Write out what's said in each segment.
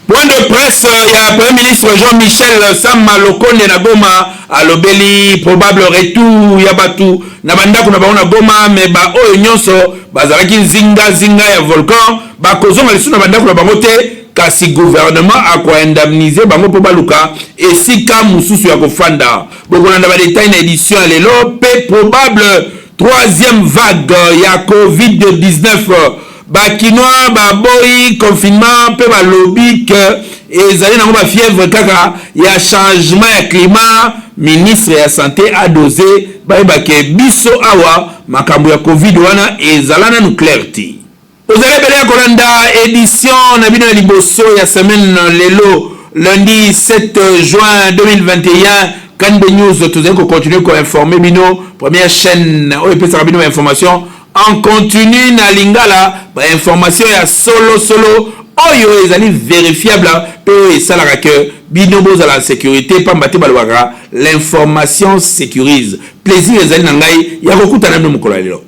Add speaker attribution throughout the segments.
Speaker 1: Point de presse ya Premier ministre Jean-Michel Sama Lokonde na Goma alobeli probable retour ya batu na bandako na bango na Goma mais ba oyo nyonso bazalaki nzinga zinga ya volcan bakozonga lisusu na bandako na bango te kasi gouvernement ako indemniser bango mpo baluka esika mosusu ya kofanda. Bokolanda ba details na edition ya lelo mpe probable troisième vague ya Covid-19. Ba kinois baboyi confinement mpe balobi que ezali nango ba fièvre kaka ya changement ya climat. Ministre ya sante a dose bayeba ke biso awa makambo ya covid wana ezala nanu clair te. Ozali ebele ya kolanda edition na bino ya liboso ya semaine lelo lundi 7 juin 2021. KNB News tozali ko continuer ko informer bino, première chaîne oyo epesaka bino ba information en continu na lingala, ba information ya solo solo oyo ezali verifiable pe oyo esalaka que bino bozala en securite, pamba te balobaka l'information securise. Plaisir ezali na ngai ya kokutana bino mokolo ya lelo.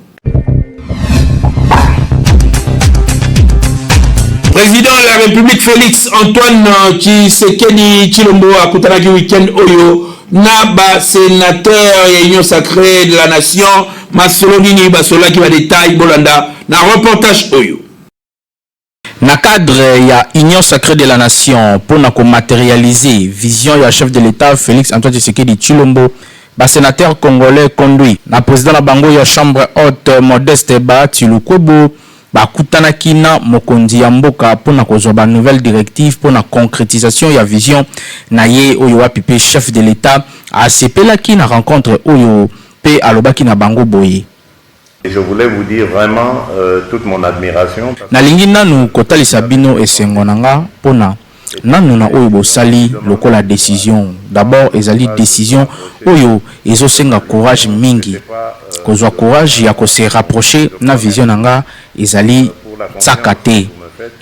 Speaker 1: Président de la République Félix Antoine Tshisekedi Tshilombo akutanaki week-end oyo na ba sénateur ya Union sacrée de la nation. Masolo nini basololaki, ba détail bolanda na reportage oyo.
Speaker 2: Na cadre ya Union sacrée de la nation mpo na ko materialiser vision ya chef de l'Etat Felix Antoine Tshisekedi Tshilombo, ba senateurs congolais conduits na president na bango ya chambre haute Modeste Bahati Lukwebo bakutanaki na mokonzi ya mboka mpo na kozwa ba nouvelles directives mpo na concretisation ya vision na ye oyo wapi mpe chef de l'Etat asepelaki na rencontre oyo mpe alobaki na bango boye.
Speaker 3: Et je voulais vous dire vraiment toute mon admiration.
Speaker 2: Nalingi nanu kotalisa bino esengo na nga pona nanu na oyo bosali lokola decision. D'abord ezali decision oyo ezo senga courage mingi. Kozua courage ya ko se rapprocher na vision na nga ezali tsaka te.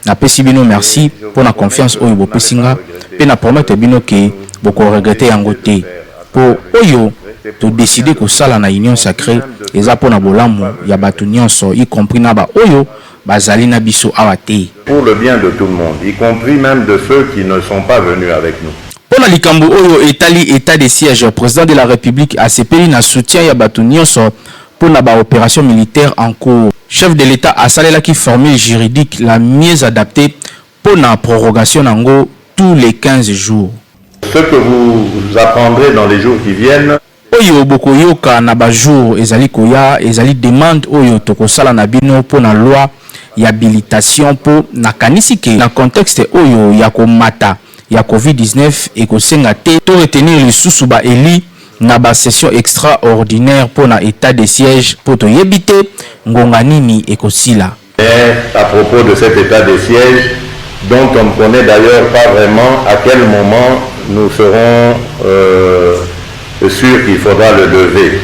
Speaker 2: Napesi bino merci pona confiance oyo bopesi nga pe na promettre bino que boko regretter yango te. Po oyo to decider kosala na union sacree eza pona bolamu ya batu nionso y compris na ba oyo bazali na biso awa te.
Speaker 3: Pour le bien de tout le monde, y compris meme de ceux qui ne sont pas venus avec nous.
Speaker 2: Pona likambo oyo etali etat de siège, president de la Republique asepeli na soutien ya batu nionso pona ba operations militaires en cours. Chef de l'Etat asalelaki formule juridique la mieux adaptee pona prorogation nango tous les 15 jours.
Speaker 3: Ce que vous apprendrez dans les jours qui viennent.
Speaker 2: Oyo bokoyoka na ba jours ezali koya ezali demande oyo tokosala na bino mpo na loi y'habilitation mpo nakanisi que na contexte oyo ya komata ya Covid 19 ekosenga te to retenir lisusu ba elus na ba sessions extraordinaires mpo na etat de siège mpo toyebi te ngonga nini ekosila.
Speaker 3: À propos de cet état de siège dont on ne connaît d'ailleurs pas vraiment à quel moment nous serons euh, sûrs qu'il faudra le lever.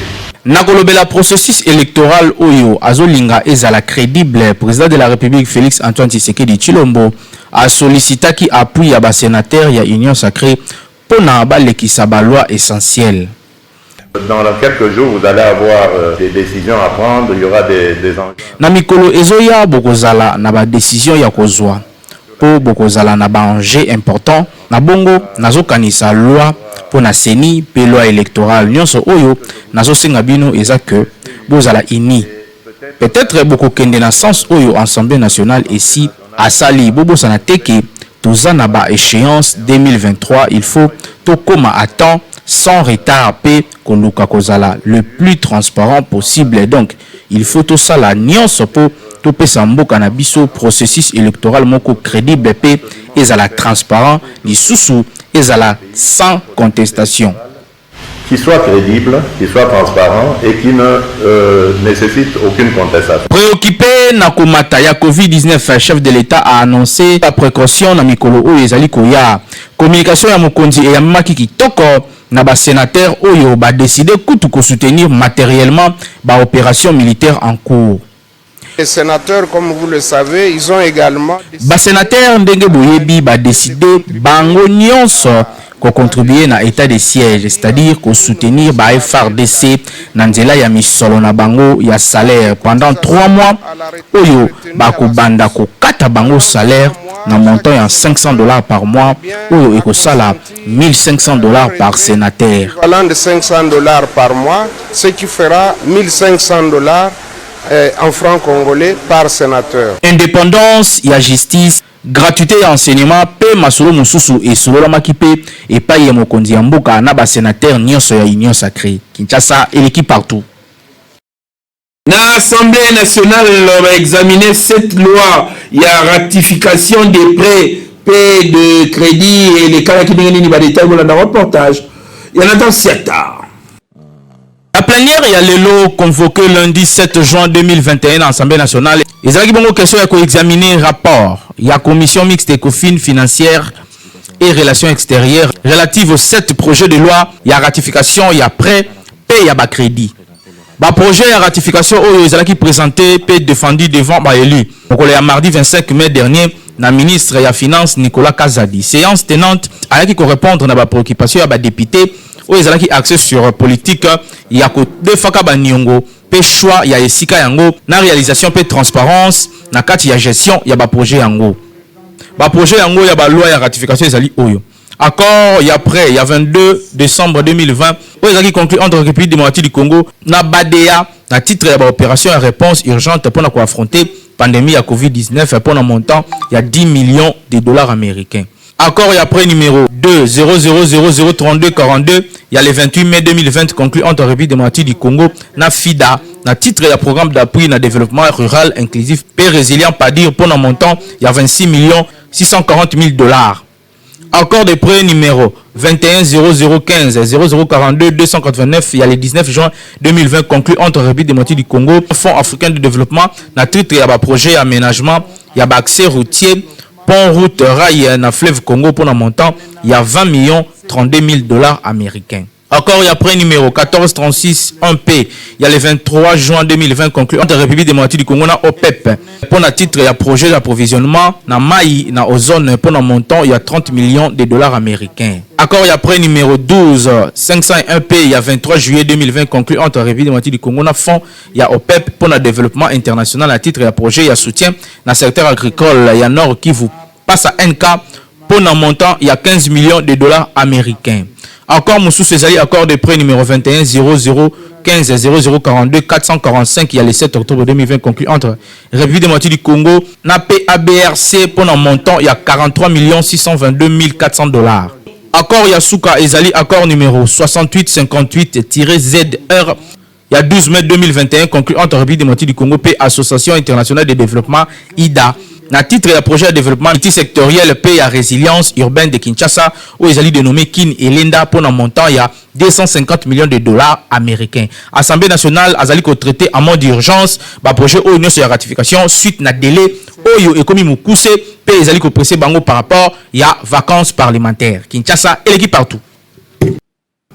Speaker 2: Nakolobela processus electoral oyo azolinga ezala credible, president de la Republique Felix Antoine Tshisekedi Tshilombo a sollicitaki appui ya ba senateurs ya Union sacree mpo na balekisa ba lois essentielles.
Speaker 3: Dans quelques jours, vous allez avoir des decisions à prendre, il y aura des, des enjeux.
Speaker 2: Na mikolo ezoya bokozala na ba decisions ya kozua mpo bokozala na ba enjeux importants, na bongo nazokanisa loi mpo na ceni mpe loi electorale, nionso oyo nazosenga bino eza que bozala unis. Peut-etre bokokende na sens oyo Assemblee nationale esi asali, bobosana te que toza na ba echeances 2023, il faut tokoma à temps sans retard pe koluka kozala le plus transparent possible, donc il faut tosala nionso po topesa mboka na biso processus electoral moko credible pe ezala transparent, lisusu ezala sans contestation.
Speaker 3: Qui soit crédible, qui soit transparent et qui ne nécessite aucune contestation.
Speaker 2: Preoccupe na komata ya Covid 19, chef de l'Etat a annonce ba precautions na mikolo oyo ezali koya. Communication ya mokonzi eyambamaki kitoko na ba senateurs oyo ba decider kutu ko soutenir materiellement ba operations militaires en cours.
Speaker 4: Les sénateurs, comme vous le savez, ils ont également
Speaker 2: Ba sénateurs, ndenge boyebi, ba décider bango nyonso ko contribuer na état de siège, c'est-à-dire ko soutenir ba FARDC na nzela ya misolo na bango ya salaire pendant 3 mois oyo bakobanda kokata bango salaire na montant ya 500 $ par mois, oyo ekosala 1500 $ par sénateur.
Speaker 4: Équivalent de 500 $ par mois, ce qui fera 1500 $ en francs congolais par sénateur.
Speaker 2: Indépendance ya justice, gratuité ya enseignement mpe masolo mosusu esololamaki mpe epai ya mokonzi ya mboka na basénateur nyonso ya Union sacrée. Kinshasa eleki partout.
Speaker 1: Na Assemblée nationale, baexamine cette loi ya ratification des prêts pe de crédit. Elekalaki ndenge nini? Badétails, bolanda reportage ya Nathan Siata.
Speaker 2: La plénière ya lelo, convoquée lundi 7 juin 2021 à l'Assemblée nationale, ezalaki bongo question ya koexaminer rapport ya commission mixte ECOFIN, financière et relations extérieures relative aux sept projets de loi ya ratification ya prêt pe ya bacrédit. Baprojet ya ratification oyo ezalaki présenté pe défendu devant baélu mokolo ya mardi 25 mai dernier na ministre ya Finance Nicolas Kazadi. Séance tenante ayaki korépondre na bapréoccupation ya badéputé oyo ezalaki axé sur politique ya kodefaka baniongo mpe choix ya esika yango na réalisation mpe transparence na kati ya gestion ya baprojet yango. Baprojet yango ya baloi ya ratification ezali oyo: accord ya prêt ya 22 décembre 2020 oyo ezalaki conclu entre République démocratique du Congo na BADEA na titre ya baopération ya réponse urgente mpona koaffronter pandémie ya COVID-19 mpona montant ya 10 millions de dollars américains. Accord ya prêt numéro 2 000032 42 ya le 28 mai 2020 conclu entre République démocratique du Congo na FIDA na titre ya programme d'appui na développement rural inclusif pe résilient PADIR mpona montant ya 26 millions 640 000 dollars. Accord de prêt numéro 21 0015 0042 289 il y a le 19 juin 2020 conclu entre République démocratique du Congo, Fonds africain de développement na titre ya ba projet aménagement ya ba accès routier, pont, route, rail na fleuve Congo pour un montant il y a 20 millions 32 000 dollars américains. Accord ya prêt numéro 1436 1P, il y a le 23 juin 2020 conclu entre République démocratique du Congo na OPEP pour un titre il y a projet d'approvisionnement na mai na ozone pour un montant il y a 30 millions de dollars américains. Accord ya prêt numéro 12 501P, il y a 23 juillet 2020 conclu entre République démocratique du Congo na fonds il y a OPEP pour le développement international à titre il y a projet il y a soutien dans le secteur agricole il y a Nord Kivu passe à NK pour un montant il y a 15 millions de dollars américains. Accord mosusu ezali accord de prêt numéro 21 00 15 00 42 445, il y a le 7 octobre 2020 conclu entre République démocratique du Congo na PABRC pour un montant il y a 43 622 400 dollars. Accord ya suka ezali accord numéro 68 58-ZR il y a 12 mai 2021 conclu entre République démocratique du Congo et Association internationale de développement IDA na titre ya projet de développement multisectoriel pe ya résilience urbaine de Kinshasa oyo ezali dénommé Kin Elenda pour un montant ya 250 millions de dollars américains. Assemblée nationale azali ko traiter en mode d'urgence ba projet oyo nyonso ya ratification suite na délai oyo ekomi mokuse pe ezali kopresser bango par rapport ya vacances parlementaires. Kinshasa eleki partout.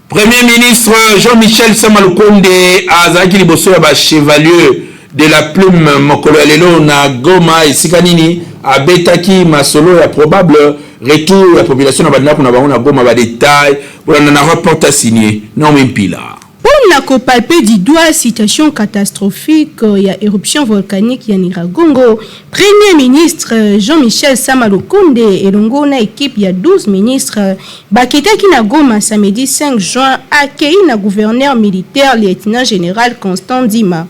Speaker 1: Premier ministre Jean-Michel Sama Lukonde azalaki liboso ya bachevalier de la plume mokolo ya lelo na Goma, esika nini abetaki masolo ya probable retour ya population na bandako na bango na Goma. Badétails, bolanda na reportage signé Naomi Mpila.
Speaker 5: Mpona kopalper du doigt situation catastrophique ya éruption volcanique ya Nyiragongo, premier ministre Jean-Michel Sama Lukonde elongo na équipe ya 12 ministres bakitaki na Goma samedi 5 juin, accueilli na gouverneur militaire lieutenant général Constant Ndima.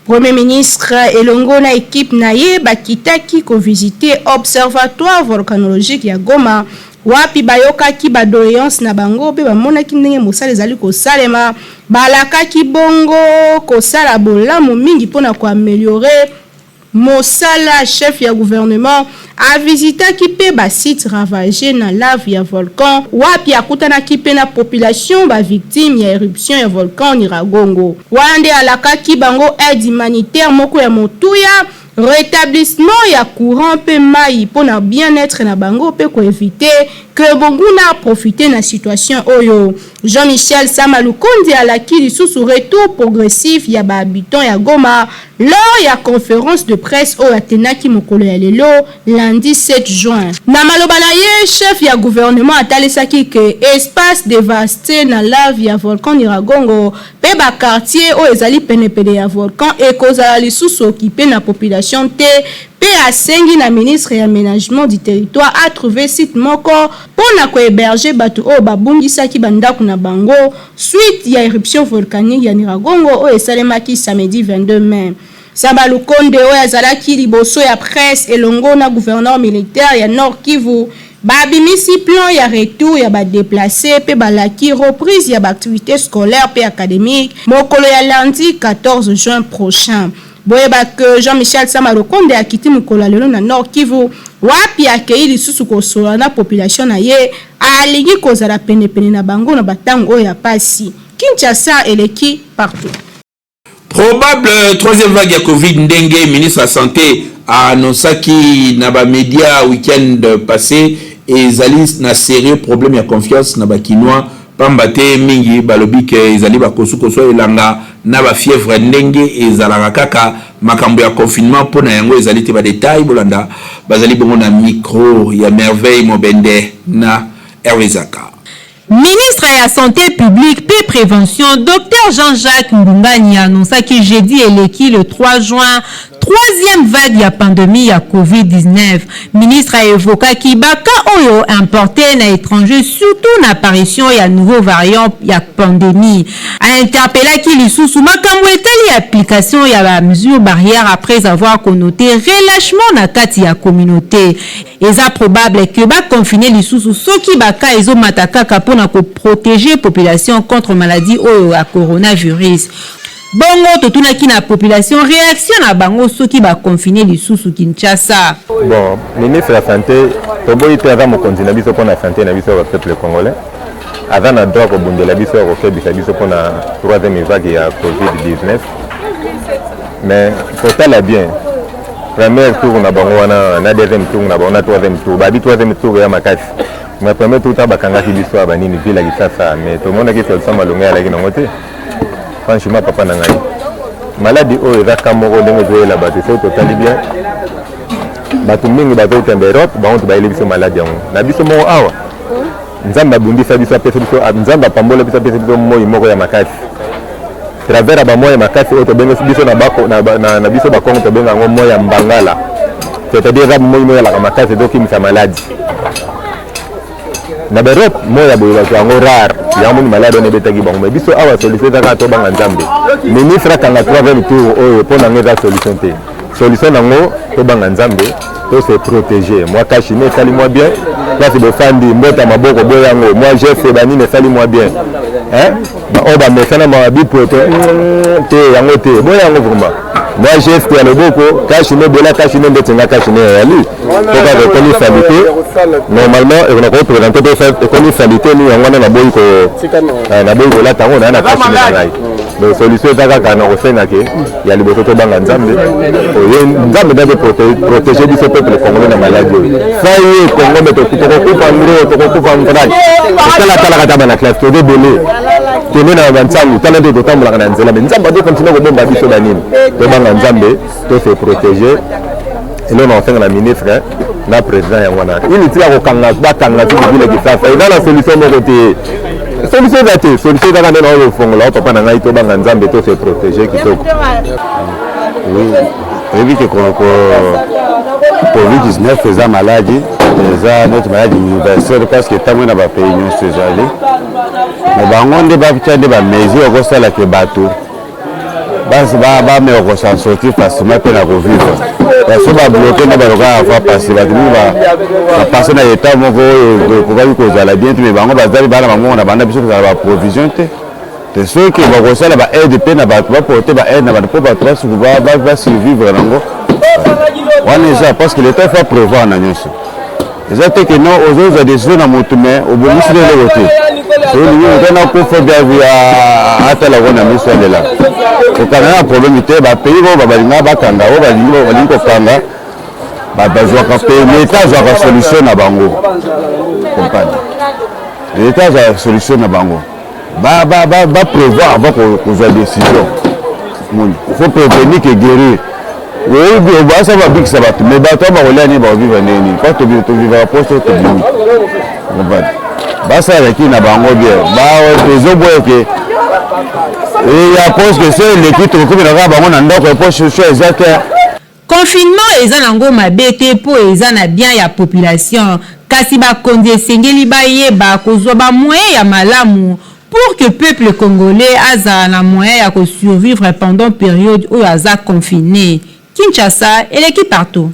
Speaker 5: Premier ministre elongo na équipe na ye bakitaki kovisiter observatoire volcanologique ya Goma, wapi bayokaki badoléance na bango mpe bamonaki ndenge mosala ezali kosalema. Balakaki bongo kosala bolamu mingi mpona koaméliorer mosala. Chef ya gouvernement avisitaki mpe basite ravagé na lave ya volcan, wapi akutanaki mpe na population bavictime ya éruption ya volcan Nyiragongo. Wana nde alakaki bango aide humanitaire moko ya motuya. Retablissement ya courant mpe mayi mpo na bien-etre na bango mpe ko eviter que bonguna a profiter na situation oyo. Jean-Michel Sama Lukonde alaki lisusu retour progressif ya ba habitants ya Goma lors ya conference de presse oyo atenaki mokolo ya lelo lundi 7 juin. Na maloba na ye, chef ya gouvernement atalisaki que espace devaste na lave ya volcan Nyiragongo Mpe ba quartiers oyo ezali penepene ya volcan ekozala lisusu occupe na population te mpe asengi na ministre ya Amenagement du territoire a trouver site moko mpo na ko heberger batu oyo babungisaki ba ndaku na bango suite ya eruption volcanique ya Nyiragongo oyo esalemaki samedi 22 mai. Samba Lukonde oyo azalaki liboso ya presse elongo na gouverneur militaire ya Nord-Kivu babimisi plan ya retour ya ba deplaces mpe balaki reprise ya ba activites scolaires mpe academiques mokolo ya lundi 14 juin prochain. Boyeba que Jean-Michel Sama Lukonde akiti mokolo ya lelo na Nord-Kivu wapi akeyi lisusu kosolola na population na ye, alingi kozala penepene na bango na ba tango oyo ya pasi. Kinshasa eleki partout.
Speaker 1: Probable troisième vague ya Covid ndenge ministre ya sante a annoncaki na ba media week-end passe ezali na serieux problème ya confiance na ba kinois pamba te mingi balobi ke ezali ba kosukosu elanga na ba fièvre ndenge ezalaka kaka makambo ya confinement mpo na yango ezali te ba details bolanda bazali bongo na micro ya Merveille Mobende na Hervé Zaka.
Speaker 6: Ministre ya Sante publique mpe Prevention, Docteur Jean-Jacques Mbungani a annoncaki jeudi eleki le 3 juin troisième vague ya pandemie ya Covid-19. Ministre a evokaki ba cas oyo importes na etranger surtout na apparition ya nouveau variant ya pandemie. A interpellaki lisusu makambo etali application ya ba mesures barrières après avoir ko noter relachement na kati ya communaute. Eza probable que ba confiner lisusu soki ba cas ezo mata kaka pona ko proteger population contre maladie oyo ya coronavirus. Bongo totunaki na population reaction na bango soki ba confiner lisusu Kinshasa.
Speaker 3: Bon, ministre ya sante toboyi te, aza mokonzi na biso pona sante na biso ya ba peuple congolais, aza na droit kobundela biso ya kokebisa biso pona troisième vague ya covid-19, mais kotala bien premier tour na bango wana na deuxième tour na bango na troisième tour, babi troisième tour ya makasi, mais premier tour ta bakangaki biso ya banini ville ya Kinshasa, mais tomonaki solution malonga ezalaki nango te. Franchement papa na ngai, maladi oyo eza ka moko ndenge ezoyela bato, soki totali bien bato mingi bazokende Europe, bango to bayeli biso maladi yango na biso moko awa. Nzambe abundisa biso, apesa biso, Nzambe apambola biso, apesa biso moi moko ya makasi, travers ya bamoi ya makasi oyo tobengi biso na, bako, na, na, na biso bakongo tobenga yango moi ya mbangala, c'est-à-dire eza moi moko elaka makasi, ezokimisa maladi na baeurope. Moi ya boye bato yango rare, yango moni maladi wana ebetaki bango. Mais biso awa solution eza kaka tobanga Nzambe. Ministre akanga troisième tour oyo, mpo nango eza solution te. Solution nango tobanga Nzambe, to se protéger. Mwa cache-nez esali mwa bien, place bofandi mbota maboko boyango, mwa geste banini esali mwa bien, hein? Oyo bamesana ma bipoto te, yango te, boyango vraiment mwa geste ya loboko, cache-nez bola cache-nez ndeti nga cache-nez eyali po kaka ekomi salite. Normalement ekona koprésente mpe ekomi salite ni yango wana naboyi ko naboyi kolata yango naa na cache-nez na ngai. Donc solution eza kaka na kosenga ke ya liboso tobanga Nzambe, oye Nzambe nde protéger biso peuple congolais na maladi oyo. Sa ye Congo me tokokufa ngro, tokokufa ngraki. Totalatalaka ta bana classe toza ebele, kende na bansangu, tala nde totambolaka na nzela, me Nzambe azo continue kobomba biso banini. Tobanga Nzambe, to se protéger. Eloko na kosenga na ministre na président yango wana, inutile ya kokanga, bakanga ti ville Kinshasa, eza na solution moko te. Solution eza te, solution ezaka nde na oyo ofongola o papa na ngai, tobanga Nzambe, to se protéger kitoko.
Speaker 7: Oui, oyebi ke Covid-19 eza maladi, eza neti maladi universelle, parce que ntango na bapays nyonso ezali, me bango nde batya nde bamesure okosala ke bato bameka kosan sortir facilement mpe na kovivre. So babloke nde balokaka fois passé, bato mingi bapasse na état moko oyo ekokaki kozala bien te, me bango bazali bana bango na banda biso kozala baprovision te te. Soki bakosala baaide mpe na bato, baporte baaide na bato mpo bato basurvivre nango wana, eza parce que l'état faut prévoir na nyonso. Eza te que non ozozwa decision na motu mais obongisi nde eloko te. Soki olingi moto wana akufa bia atala ko na miso alela. Kokanga na problème te, ba pays oyo balinga bakanga, oyo balingi kokanga bazwaka pe l'État azwaka solution na bango. Comprendre? L'État azwaka solution na bango. Ba ba ba ba prévoir avant kozwa décision. Moni, il faut prévenir que guérir. Oyebi obasa babikisa bato mais bato oyo bakolia nini, bakovivre ndenge nini? Po tovivaka poso tobimi. Comprendre? Basalaki na bango bien, tozoboya ke eya poske so eleki tokokomela kaka bango na ndako ya po solution eza te.
Speaker 6: Confinement eza nango mabe te po eza na bien ya population, kasi bakonzi esengeli bayeba kozua ba moyens ya malamu pour que peuple congolais azala na moyen ya ko survivre pendant periode oyo aza confine. Kinshasa eleki partout.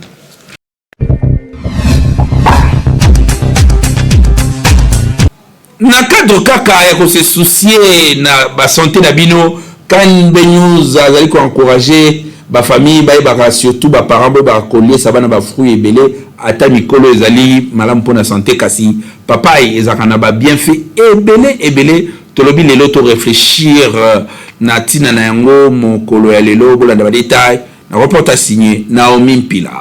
Speaker 1: Na cadre kaka ya ko se soucier na ba sante na bino, KNB News azali ko encourager ba famille bayebaka, surtout ba parents boyebaka koliesa bana ba fruits ebele. Ata mikolo ezali malamu pona sante, kasi papaye ezalaka na ba bienfaits ebele ebele. Tolobi lelo to reflechir na tina na yango mokolo ya lelo. Bolanda ba details na reportage signe Naomi Mpila.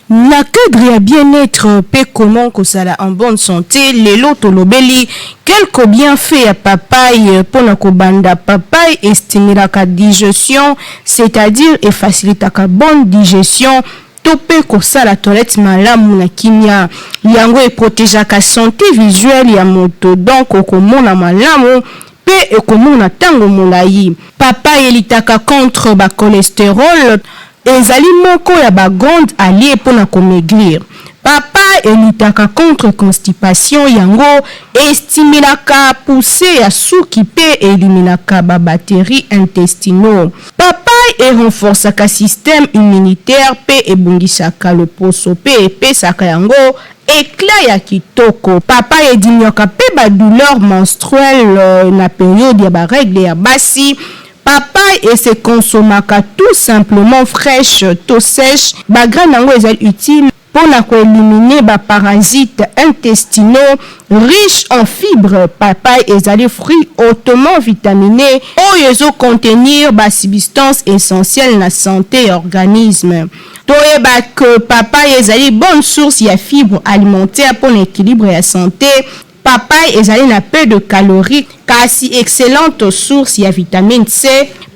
Speaker 5: Na cadre ya bien-etre mpe comment kozala en bonne sante, lelo tolobeli quelques bienfaits ya papaye. Mpo na kobanda, papaye e stimulaka digestion, c'est-à-dire e facilitaka bonne digestion to mpe kosala toilette malamu na kimia. Yango e protegeaka sante visuelle ya moto, donc okomona malamu mpe ekomona tango molayi. Papaye elitaka contre ba cholesterol. Ezali moko ya ba grande allies pona ko maigrir. Papaye elutaka contre constipation, yango e stimulaka pousse ya suki pe eliminaka ba batteries intestinaux. Papaye e renforcaka système immunitaire pe ebongisaka loposo pe epesaka yango eclat ya kitoko. Papaye ediminuaka pe ba douleurs menstruelles na periode ya ba règles ya basi. Papaye e se consommaka tout simplement fraiche to sèche, ba graines yango ezali utile pona ko eliminer ba parasites intestinaux, riche en fibres, papaye ezali fruit hautement vitamine oyo ezo contenir ba substances essentielles na sante ya organisme. Toyeba que papaye ezali bonne source ya fibres alimentaires pona equilibre ya sante. Papaye ezali na peu de calories kasi excellente source ya vitamine C.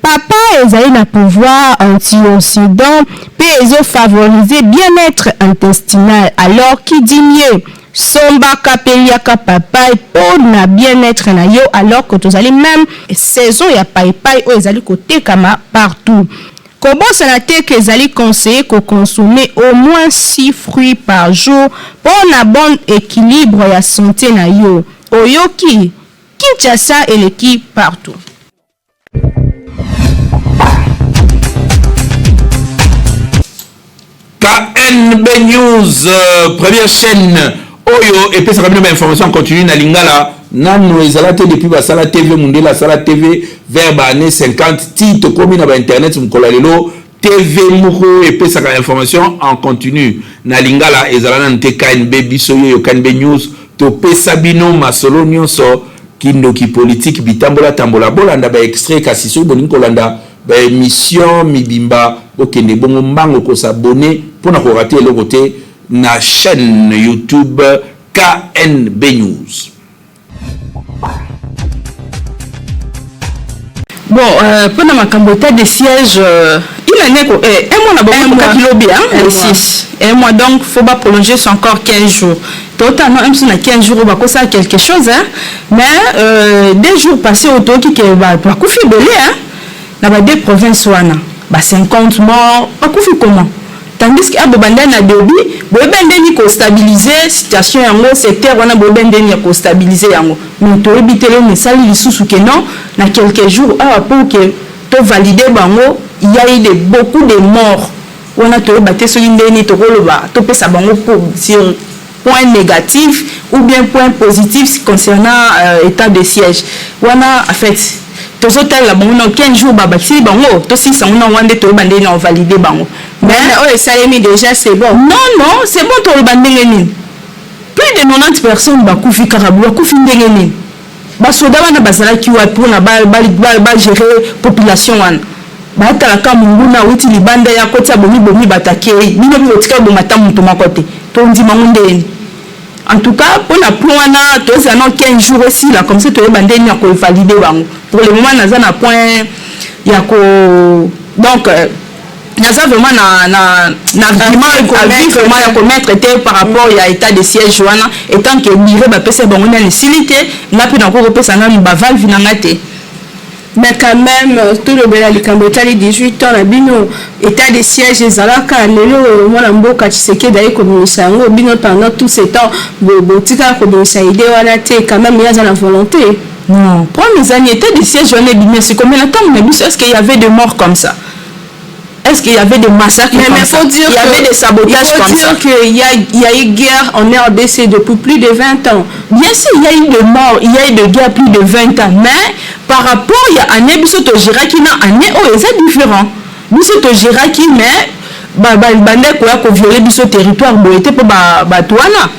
Speaker 5: Papaye ezali na pouvoir antioxydant pe ezo favoriser bien-etre intestinal, alors qui dit mieux? Sombaka pe liaka papaye po na bien-etre na yo alors que tozali meme saison ya payipayi oyo ezali kotekama partout. Kobosana te que ezali conseille ko consommer au moins 6 fruits par jour po na bon equilibre ya sante na yo. Oyoki? Kinshasa eleki partout.
Speaker 1: KNB News, première chaîne oyo epesaka bino ba information en continu na lingala. Nanu ezala te depuis basala TV, mundele asala TV vers ba années 50 ti tokomi na ba internet mokolo ya lelo. TV moko epesaka information en continu na lingala ezala nanu te. KNB biso yoyo, KNB News topesa bino masolo nyonso, kindoki politique, bitambola tambola. Bolanda ba extrait, kasi soki bolingi kolanda ba emission mibimba, bokende bongo mbango ko s'abonner pona ko rater eloko te na chaîne YouTube KNB News.
Speaker 8: Bon, pona makambo état de siège, une année ko, un mois na bango tokaki lobi, hein, le 6. Un mois, donc faut ba prolonger c'est encore 15 jours. Tota non, même si na 15 jours bakosala quelque chose, hein, mais 2 jours passés otoki ke ba bakufi ebele, hein, na ba deux provinces wana, ba 50 morts, bakufi comment? Tandis que abo banda na début, boyebi ndeni ko stabiliser situation yango, secteur wana boyebi ndeni ya ko stabiliser yango. Mais toyebi te lelo esali lisusu ke non, na quelques jours awa pour que to valider bango, il y a eu de beaucoup de morts. Wana toyeba te soki ndeni tokoloba topesa bango pour sur point négatif ou bien point positif concernant état de siège. Wana en fait tozotalela bango na 15 jours babakiseli bango, tosilisa yango na wana nde toyeba ndeni na ovalider bango.
Speaker 5: Mais oyo esalemi déjà, c'est bon.
Speaker 8: Non, non, c'est bon toloba ndenge nini? Plus de 90 personnes bakufi kaka, bakufi ndenge nini? Basoda wana bazalaki wapi mpona bagérer population wana? Batalaka monguna awuti libanda ya kotia bomibomi, bato akei, bino mpe botika boma ata moto moko te. Tondima ngo ndeni? En tout cas, mpona point wana, tozala na 15 jours esila, comme ça toyeba ndeni ya kovalider bango. Pour le moment, naza na point ya ko, donc naza vraiment na argument avis vraiment ya komettre te par rapport ya état de siège wana. Étant que durée bapesa bango nani esili te, nga mpe nakoki kopesa nanu baavis na nga te.
Speaker 5: Mais quand même, tolobela likambo etali 18 ans na bino. État de siège ezalaka, lelo mwana mboka Tshisekedi aye kobimisa yango. Bino, pendant tout ce temps, botikala kobimisa idée wana te. Quand même, ye aza na volonté.
Speaker 8: Non, problème ezali, état de siège wana ebimi sikoyo, na ntango na biso, est ce qu'il y avait des morts comme ça? Est-ce qu'il y avait des massacres
Speaker 5: mais,
Speaker 8: comme
Speaker 5: mais
Speaker 8: ça?
Speaker 5: Faut dire
Speaker 8: Il y avait
Speaker 5: que,
Speaker 8: des sabotages
Speaker 5: il faut
Speaker 8: comme
Speaker 5: dire
Speaker 8: ça.
Speaker 5: qu'il y a eu guerre en RDC depuis plus de 20 ans.
Speaker 8: Bien sûr, il y a eu des morts, il y a eu des guerres plus de 20 ans. Mais par rapport à année, biso togéraki na année oyo eza différent. Biso togéraki, mais bandeko ya kovioler biso territoire boye te, mpo bato wana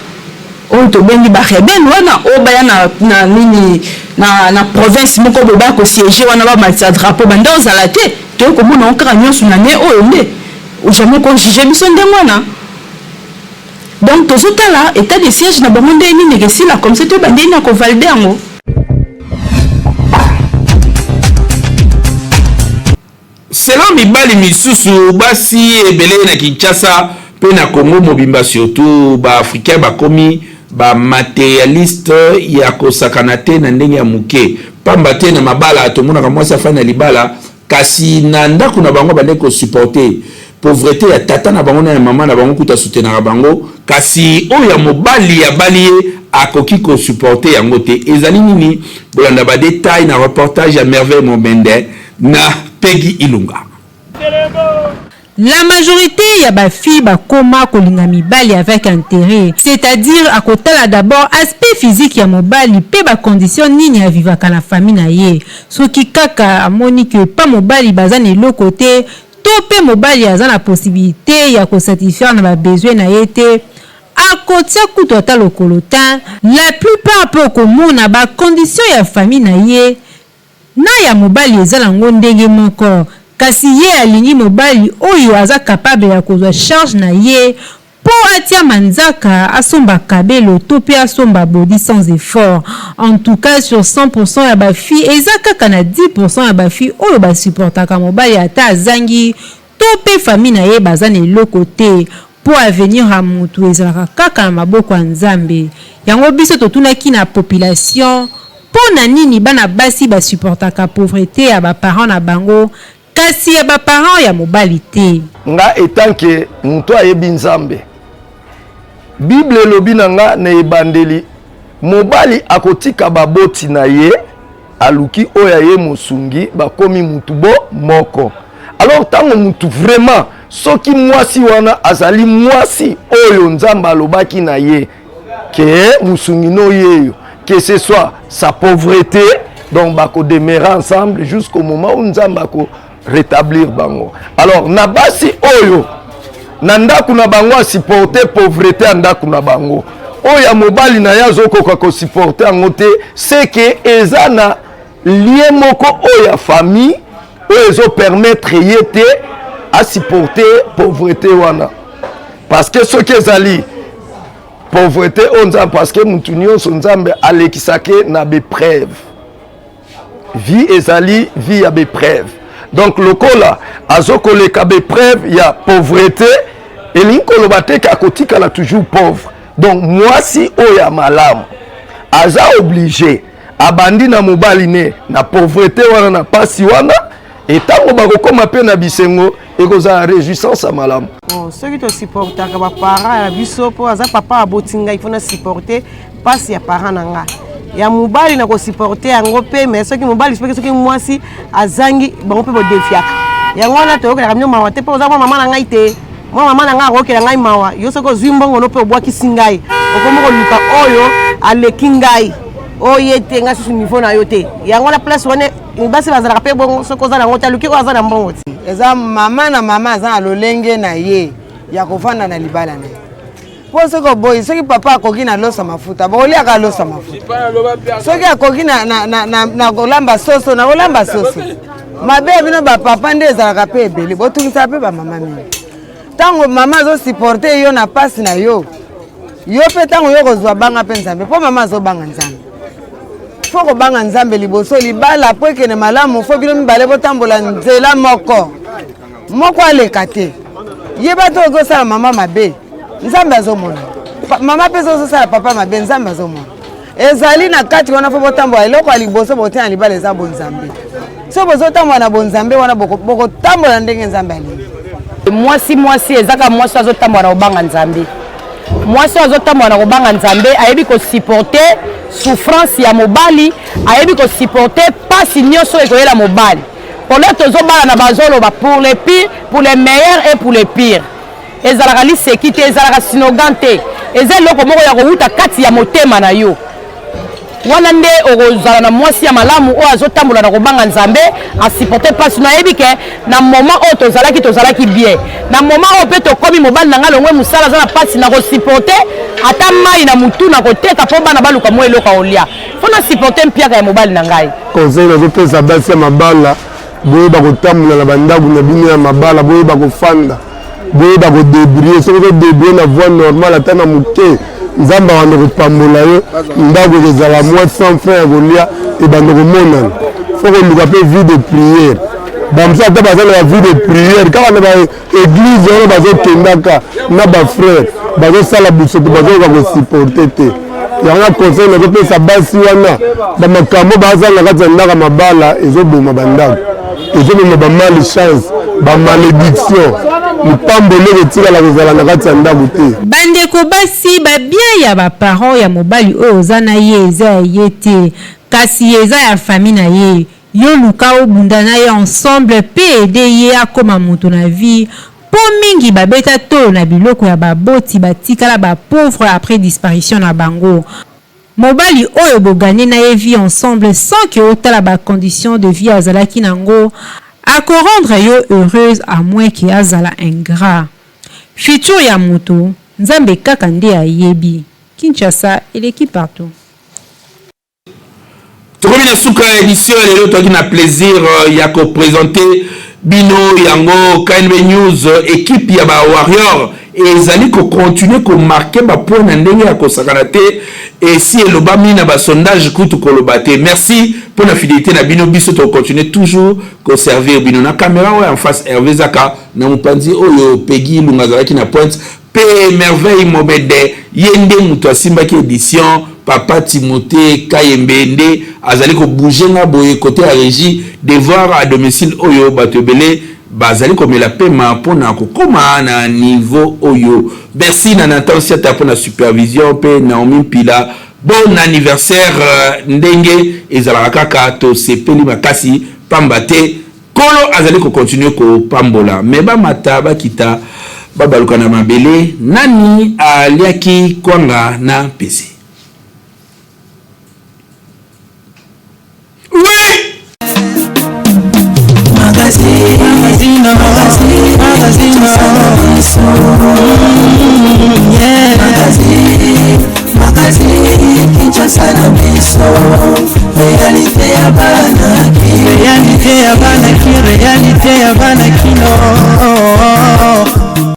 Speaker 8: oyo tobengi barebelles wana, oyo baya na nini, na province moko boye, baya kosiéger wana, bamatisa drapeau, bande ozala te. Toye komona ngo kaka nyonso na ne oyo nde jamais kojuger biso ndenge wana. Donc tozotala état de siège na bango nde nini ekesila, comme ça toyeba ndenge nini ya kovalider yango.
Speaker 1: Selon mibali misusu, basi ebele na Kinshasa mpe na Congo mobimba, surtout baafricain, bakomi bamatérialiste ya kosakana te na ndenge ya moke. Pamba te na mabala, tomonaka mwasi afandi na libala, kasi na ndako na bango bande kosupporter pauvreté ya tata na bango na ya mama na bango, kuta asoutenaka bango, kasi oyo ya mobali abali ye akoki kosupporter yango te. Ezali nini? Bolanda badétails na reportage ya Merveille Momende na Pegi Ilunga.
Speaker 6: La majorité ya bafille bakoma kolinga mibali avec intérêt, c'est-à-dire akotala d'abord aspect physique ya mobali mpe bacondition nini avivaka na famille na ye. Soki kaka amoni ke pa mobali baza na eloko te, to mpe mobali aza na possibilité ya kosatisfaire na babesoin na ye te, akotia kutu ata lokolo te. La plupart mpe okomona bacondition ya famille na ye na ya mobali eza nango ndenge moko, kasi ye alingi mobali oyo aza capable ya kozwa charge na ye mpo atia manzaka, asomba kabelo to mpe asomba body sans effort. En tout cas, sur 100 ya bafille, eza kaka na 10 ya bafille oyo basupportaka mobali ata azangi to mpe famille na ye baza na eloko te, mpo avenir ya motu ezalaka kaka na maboko ya Nzambe. Yango biso totunaki na population mpo na nini bana basi basupportaka pauvreté ya baparent na bango, kasi ya baparent ya mobali te.
Speaker 9: Nga etanke moto ayebi Nzambe, Bible elobi na nga na ebandeli, mobali akotika baboti na ye, aluki oyo aye mosungi, bakomi mutu bo moko. Alors ntango mutu vraiment, soki mwasi wana azali mwasi oyo Nzambe alobaki na ye ke mosungi no yeyo, que ce soit sa pauvreté, donc bakodemeurer ensemble jusqu'au moment où Nzambe ako rétablir bango. Alors na basi oyo na ndako na bango asupporte pauvreté ya ndako na bango, oyo ya mobali na ye azokoka kosupporter yango te, c'est que eza na lien moko oyo ya famille oyo ezopermettre ye te asupporte pauvreté wana. Parce que soki ezali pauvreté oyo Nzambe, parce que mutu nyonso Nzambe alekisaki na baépreuve, vie ezali vie ya baépreuve. Donc lokola azokoleka baépreuve ya pauvreté, elingi koloba te ke akotikala toujours pauvre. Donc mwasi oyo ya malamu aza obligé abandi na mobali ne na pauvreté wana, na pasi wana, etango bakokóma mpe na bisengo, ekozala réjouissance ya malamu.
Speaker 10: Bon, soki tosupportaka baparent ya biso, mpo aza papa aboti ngai, mpo na supporte mpasi ya parent na nga ya mobali, na kosupporter yango mpe. Mais soki mobali, soki mwasi azangi bango mpe bodefiaka yango wana, toyokelaka bino mawa te, mpo oza mwa mama na ngai te, mwa mama na ngai akokela ngai mawa. Yo soki ozwi mbongo no mpe obwakisi ngai, okomi koluka oyo aleki ngai, oyo ye te, ngai susu niveau na yo te. Yango wana place wana. Basi bazalaka mpe bongo, soki oza nango te, aluki oyo aza na mbongo te.
Speaker 11: Eza mama na mama aza na lolenge na ye ya kovanda na libala na ye. Mpo soki oboyi, soki papa akoki na loso mafuta, bokoliaka loso mafuta. Soki akoki na, na, na, na, na kolamba soso, na kolamba soso. Mabe ya bino bapapa nde ezalaka mpe ebele, botungisaka mpe bamama mingi. Ntango mama azosupporte yo na mpasi na yo, yo mpe ntango yo kozwa banga mpe Nzambe, mpo mama azobanga Nzambe. Fo kobanga Nzambe liboso libala mpo ekende malamu, fo bino mibale botambola nzela moko, moko aleka te. Yeba te ozosala mama mabe, Nzambe azomona. Mama mpe ozosala papa mabe, Nzambe azomona. Ezali na kati wana fo botambola. Eloko ya liboso botia na libala eza bonzambe. So bozotambola na bonzambe wana, bokotambola ndenge Nzambe alingi.
Speaker 12: Mwasi, mwasi ezaka mwasi azotambola na kobanga Nzambe. Mwasi oyo azotambola na kobanga Nzambe ayebi kosupporte souffrance ya mobali, ayebi kosupporte mpasi nyonso ekoyela mobali. Pona tozobalana bazoloba pour le pire, pour le meilleur et pour le pire. Ezalaka liseki te, ezalaka slogan te, eza eloko moko ya kowuta kati ya motema na yo. Wana nde okozala na mwasi ya malamu oyo azotambola na kobanga Nzambe, asupporte mpasi. Nayebi ke na moment oyo tozalaki, tozalaki bien. Na moment oyo mpe tokomi, mobali na ngai longwe mosala, aza na mpasi, na kosupporte ata mai na mutu na koteka mpo bana baluka mwa eloko ya kolia. Fo na supporte mpiaka ya mobali na ngai.
Speaker 13: Conseil nazopesa basi ya mabala, boyeba kotambola na bandako na bino ya mabala, boyeba kofanda, boyeba kodebrouiller. Soki ozodebrouiller na voie normale ata na moke, Nzambe akanda kopambola yo, ndako ekozala mwa sans fin ya kolia ebanda komonana. Fo koluka mpe vie de prière. Bamosusu ata baza na ba vie de prière kaka na ba église wana bazokendaka na ba frère, bazosala busoto, bazokoka kosupporte te. Yango na conseil nazopesa basi wana, bamakambo bazanga kati ya ndako ya mabala ezoboma bandako, ezoboma ba malchance, ba malédiction, lipamboli ekotikala kozala na kati ya ndako te.
Speaker 6: Bandeko basi, babien ya baparent ya mobali oyo oza na ye eza ya ye te, kasi eza ya famille na ye. Yo luka obunda na ye ensemble pe aider ye akoma moto na vie, po mingi babeta tolo na biloko ya baboti batikala ba pauvre après disparition na bango. Mobali oyo bo gagner na ye vie ensemble sans que otala ba conditions de vie azalaki nango, ako rendre yo heureuse à moins que azala ingrat. Futur ya moto, Nzambe kaka nde ayebi. Kinshasa eleki partout.
Speaker 1: Tokomi na suka ya édition ya lelo. Toyaki na plaisir ya koprésente bino yango KNB News. Équipe ya ba Warrior ezali kocontinue komarquer bapoint na ndenge ya kosakana te, esi elobami na basondage kutu koloba te. Merci mpo na fidélité na bino. Biso tokontinue toujours koservir bino. Na caméra oyo en face, Hervé Zaka, na mopanzi oyo Peggy Ilunga azalaki na pointe, mpe Merveille Mobede ye nde moto asimbaki édition. Papa Timothée Kayembe nde azali kobouge nga boye côté ya régie. Devoir à domicile oyo bato ebele bazali komela pema mpona kokóma na niveau oyo. Merci na Nathan Siata mpona supervision, mpe Naomi Mpila, bon anniversaire. Ndenge ezalaka kaka, tosepeli makasi pamba te Nkolo azali kokontinue kopambola. Me bamata, bakita, babaluka na mabele, nani aliaki kwanga na mpese? Oui!
Speaker 14: Magazine, magazine, magazine, magazine, yeah. Magazine, magazine, Kinshasa na biso, réalité ya bana ki, réalité ya bana ki, réalité ya bana kino.